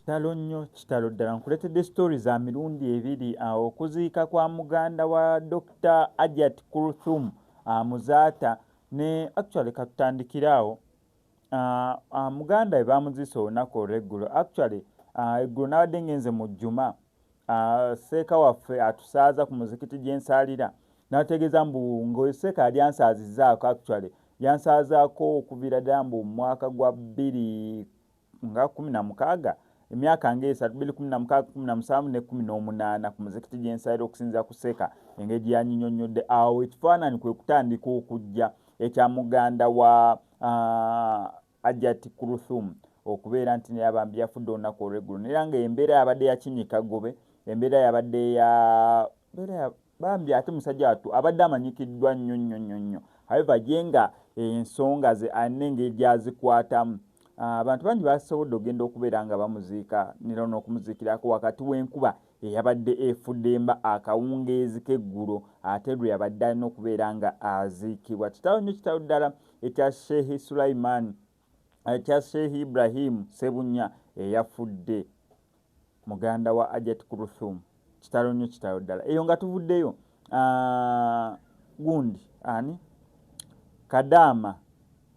Kitalo nnyo, kitalo ddala. Nkuleetedde story za mirundi ebiri. Okuziika kwa muganda wa Dr. Hajat Kulthum Muzaata ne actually katutandikire awo. Muganda we baamuziise olunaku olw'eggulo. Actually eggulo nabadde ngenze mu Juma. Seeka waffe atusaaza ku muzikiti gye nsaalira n'ategeeza mbu nga seeka yali ansaazizzaako, actually yansaazaako okuviira ddala mbu mu mwaka gwa 2016, emyaka ng'esatu, 2016, 17 ne 18, ku muzikiti gye nsalira, okusinziira ku seeka engeri gye yanyinyonnyodde. Awo ekifaananyi kwe kutandika okujja ekya muganda wa Hajat Kulthum okubeera nti naye abambi yafudde olunaku olw'eggulo, naye nga embeera yabadde yakinyika ggobe, embeera yabadde ya mbeera bambi. Ate musajja wattu abadde amanyikiddwa nnyo nnyo nnyo nnyo. However, ye nga ensonga ze alina engeri gy'azikwatamu. Abantu bangi basobodde okugenda okubeera nga bamuziika nera n'okumuziikirako wakati w'enkuba eyabadde efudemba akawungeezi k'eggulo, ate lwe yabadde alina okubeera nga aziikibwa. Kitalo nnyo, kitalo ddala ekya Sheikh Sulaiman, ekya Sheikh Ibrahim Sebunya eyafudde, muganda wa Hajat Kulthum. Kitalo nnyo, kitalo ddala. Eyo nga tuvuddeyo, gundi ani Kadaama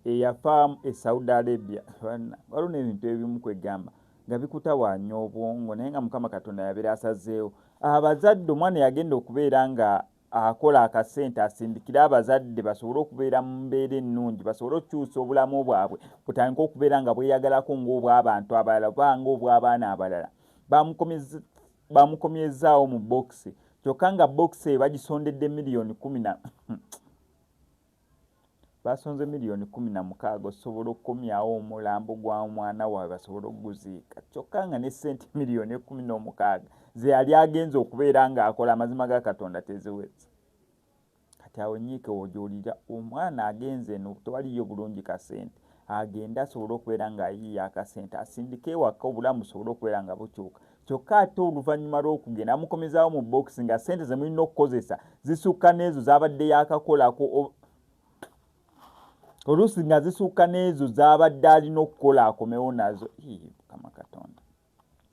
eyafa e Saudi Arabia. Waliwo n'ebintu ebimu kwegamba nga bikutawaanya obwongo, naye nga Mukama Katonda yabeera asazeewo. Abazadde, omwana yagenda okubeera nga akola akasente asindikire abazadde basobole okubeera mu mbeera ennungi, basobole okukyusa obulamu bwabwe butandike okubeera nga bweyagalako ng'obw'abantu abalala oba ng'obw'abaana abalala, bamukomyezaawo mu bokisi, kyokka nga bokisi eyo bagisondedde miliyoni kumi na basonze miliyoni 16 osobola okukomyawo omulambo gwa mwana waabwe basobole okuguziika, kyokka nga ne ssente miliyoni 16 ze yali agenza okubeera ng'akola, amazima ga Katonda teziweze. Kati awo nyiike wogyolira omwana agenze eno, tewaliyo bulungi kasente, agende asobole okubeera ng'ayiiya akasente asindike ewaka, obulamu busobole okubeera nga bukyuka. Kyokka ate oluvannyuma lw'okugenda amukomezaawo mu bokisi nga ssente ze mulina okukozesa zisukka n'ezo z'abadde yakakolako, oluusi nga zisukka n'ezo z'abadde alina okukola akomewo nazo. Mukama Katonda!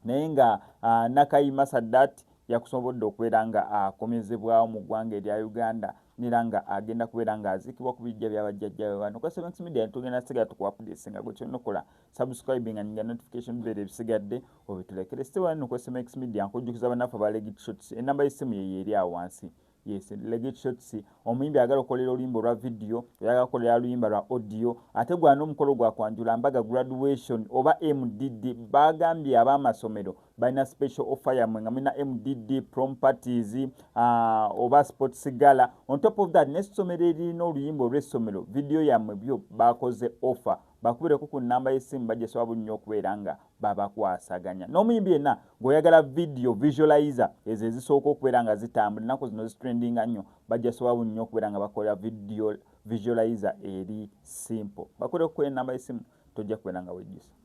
Naye nga Nakayima Sadat yakusobodde okubeera nga akomezebwawo mu ggwanga erya Uganda, nera nga agenda kubeera nga aziikibwa ku bijja byabajjajjawe bano. Kwa 7 Media tugenda sigala tukuwa updates nga gwe kyolina okukola subscribing nga notification bell, ebisigadde obitulekere. Still ku SMX Media, nkujjukiza bannaffe aba Legit Shots, enamba y'essimu yeyo eri awo wansi. Yes, Legit Shots, omuyimbi ayagala okukolera oluyimba olwa video, oyagala kukolera luyimba lwa audio, ate gwana omukolo gwa kwanjula, mbaga, graduation oba MDD, bagambye ab'amasomero balina special offer yammwe nga mulina MDD, prom parties, oba sports gala. On top of that, n'essomero eririna oluyimba olw'essomero, video yammwe, byo bakoze offer. Bakubireko ku nnamba y'essimu, bajja sobola nnyo okubeera nga babakwasaganya. N'omuyimbi yenna ng'oyagala video visualizer, ezo ezisooka okubeera nga zitambula ennaku zino, zitrendinga nnyo, bajja sobola nnyo okubeera nga bakola video visualizer eri simple. Bakoleko ku ennamba y'essimu, tojja kubeera nga wejjusa.